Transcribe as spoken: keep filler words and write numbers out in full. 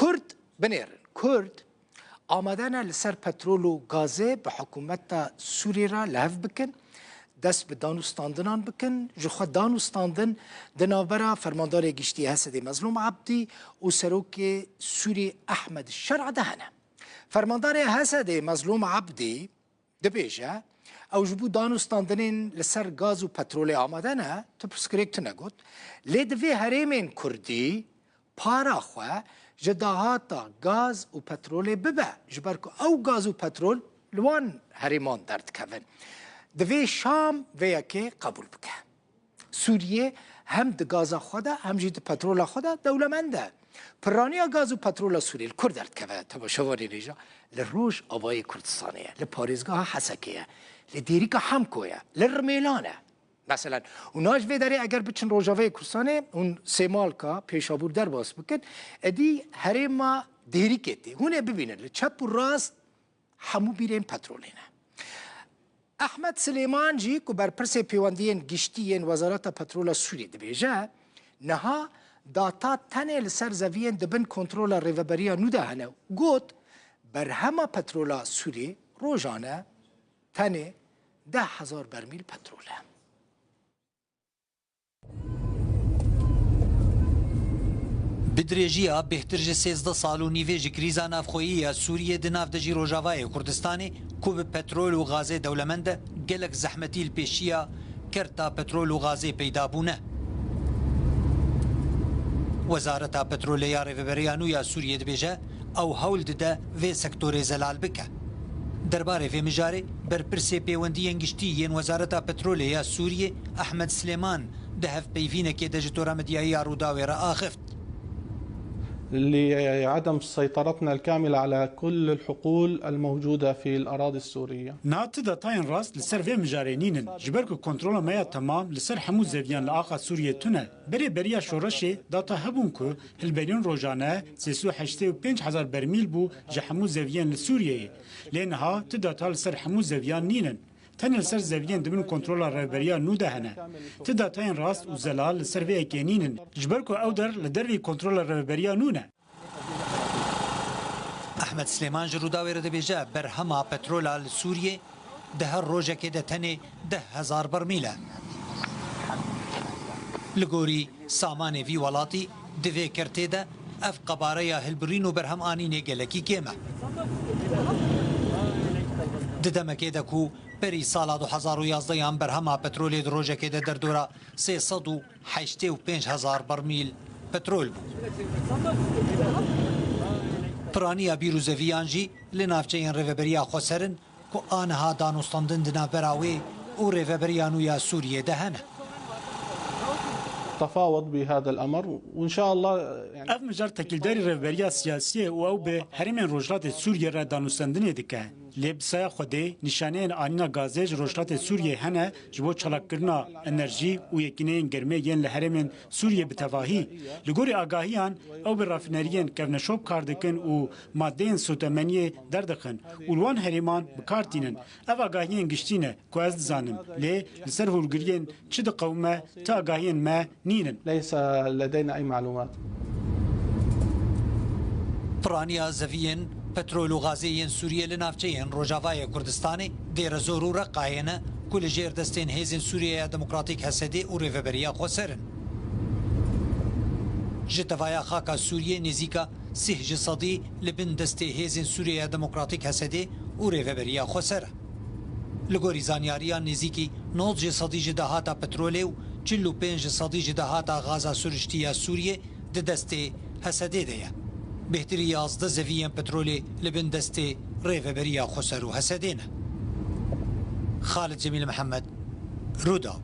Kurd, binêrin, Kurd amade ne li ser petrol û gazê bi hikûmeta Sûriyê re li hev bikin, dest bi danûstandinan bikin, ji xwe danûstandin di navbera Fermandarê Giştî H S D'ê Mezlûm Ebdî û Serokê Sûrî Ehmed Şer'a de hene. Fermandarê H S D'ê Mezlûm Ebdî dibêje, ew ji bo danûstandinên li ser gaz û petrolê amade ne, tu pirsgirêk tune got. Lê divê herêmên Kurdî para xwe ji dahata gaz û petrolê bibe, ji ber ku ew gaz û petrol li wan herêman derdikevin. Divê Şam vê yekê qebûl bike. Sûriye hem di gaza xwe de, hem jî di petrola xwe de dewlemend e. Piraniya gaz û petrola Sûriyê li kur derdikeve, temaşevanên hêja, li Rojavayê Kurdistanê ye, li parêzgeha Hesekê ye, li Dêrîka Hemko ye, li Rimêlan e. Meselen, û niha ji vê derê eger biçin Rojavayê Kurdistanê, hûn Sêmalka, Pêşabûr derbas bikin, êdî herêma Dêrîkê tê. Hûn ê bibînin, li çep û rast hemû bîrên petrolê ne. Ehmed Silêman jî ku berpirsê pêwendiyên giştî yên Wezareta Petrola Sûriyê dibêje, niha data tenê li ser zeviyên di bin kontrola rêveberiya nû de hene û got, berhema petrola Sûriyê rojane tenê deh hezar bermîl petrol e. Bi dirêjiya bêhtir ji sêzdeh sal û nîvê ji krîza navxweyî ya Sûriyê di nav de jî Rojavayê Kurdistanê ku bi petrol û gazê dewlemend e, gelek zehmetî li pêşiya kerta petrol û gazê peyda bûne. Wezareta Petrolê ya Rêveberiya nû ya Sûriyê dibêje, ew hewl dide vê sektorê zelal bike. Derbarê vê mijarê, berpirsê pêwendiyên giştî yên Wezareta Petrolê ya Sûriyê, Ehmed Silêman, di hevpeyvînekê de ji tora medyayî ya Rûdawê re axift. لعدم سيطرتنا الكاملة على كل الحقول الموجودة في الأراضي السورية. Niha ti datayên rast li ser vê mijarê nînin, ji ber ku kontrola me ya temam li ser hemû zeviyan li axa Sûriyê tune. Berê beriya şoreşê data hebûn ku hilberîn rojane sê sed û heştê û pênc hezar bermîl bû ji hemû zeviyên li Sûriyeyê. Lê niha ti data li ser hemû zeviyan nînin. Tenê li ser zeviyên di bin kontrola rêveberiya nû de hene. Ti datayên rast û zelal li ser vê yekê nînin. Ji ber ku ew der li dervî kontrola rêveberiya nû ne. Ehmed Silêman ji Rûdawê re dibêje, berhema petrola li Sûriyê di her rojekê de tenê deh hezar bermîl e. Li gorî samanê vî welatî di vê kertê de ev qebareya hilbirîn û berhem anînê gelekî kêm e. Di demekê de ku berî sala du hezar û yazdeh yan berhema petrolê di rojekê de derdora sê sed û heştê û pênc hezar bermîl petrol bû. Piraniya bîr û zeviyan jî li navçeyên Rêveberiya Xweser in ku aniha danûstandin di navbera wê û Rêveberiya nû ya Sûriyê de hene. تفاوض بهذا الأمر، وإن شاء الله، يعني. Ev mijar tekîldarî rêveberiya siyasî ye û ew bi herêmên Rojhilatê Sûriyê re danûstandinê dike. Lê bi saya Xwedê, nîşaneyên anîna gazê ji Rojhilatê Sûriyê hene ji bo çalakkirina enerjî û yekîneyên germê yên li herêmên Sûriyê bi tevahî. Li gorî agahiyan, ew bi rafîneriyên kevneşop kar dikin û madeyên sotemeniyê derdixin û li wan herêman bi kar tînin. Ev agahiyên giştî ne ku ez dizanim, lê li ser hûrgiriyên çi diqewime, ti agahiyên me nînin. ليس لدينا أي معلومات. Piraniya zeviyên petrol û gazê yên Sûriyê li navçeyên Rojavayê Kurdistanê, Dêrezor û Reqayê ne ku li jêr destên Hêzên Sûriyeya Demokratîk, H S D, û Rêveberiya Xweser in. Ji tevaya xaka Sûriyê nêzîka sîh ji sedî li bin destê Hêzên Sûriyeya Demokratîk, H S D, û Rêveberiya Xweser e. Li gorî zanyariyan, nêzîkî nod ji sedî ji dahata petrolê û çil û pênc ji sedî ji dahata gaza siruştî ya Sûriyê di destê H S D de ye. Bêhtirî yazdeh zeviyên petrolê li bin destê Rêveberiya Xweser û H S D ne. Xalid Cemîl Mihemed, Rûdaw.